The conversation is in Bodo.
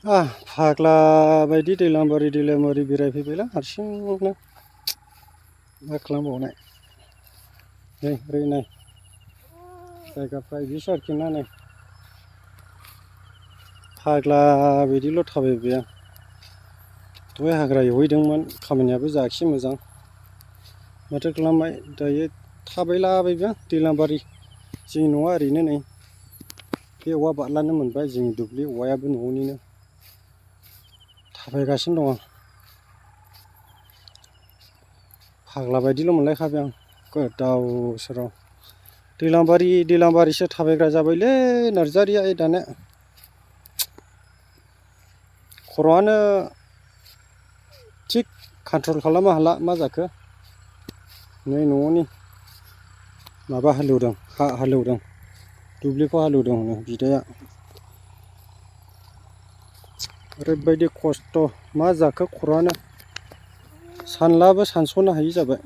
फाग्ला बायदि दैलांबारि बेरायफैबायलां हारसिंनो मा खालामबावनाय नै ओरै नाय जायगाफ्रा बिदिसो आरोखि ना नै फाग्ला बिदिल' थाबायबाय आं दहाय हाग्रा एवहैदोंमोन खामानियाबो जायाखिसै मोजां माथो खालामबाय दायो थाबायलाबायबाय आं दैलांबारि जोंनि न'आ ओरैनो नै बे औवा बारलानो मोनबाय जोंनि दुब्लि औवायाबो न'निनो थाबायगासिनो दं आं फाग्ला बायदिल' मोनलायखाबाय आं गोदाव सोराव दैलांबारिसो थाबायग्रा जाबायलै नार्जारिया दाना खर'आनो थिग कन्ट्रल खालामनो हाला मा जाखो नै न'नि माबा हालेवदों हा हालेवदों दुब्लिखौ हालेवदों बिदाया ओरैबायदि खस्थ' मा जाखो खर'आनो सानलाबो सानस'नो हायि जाबाय।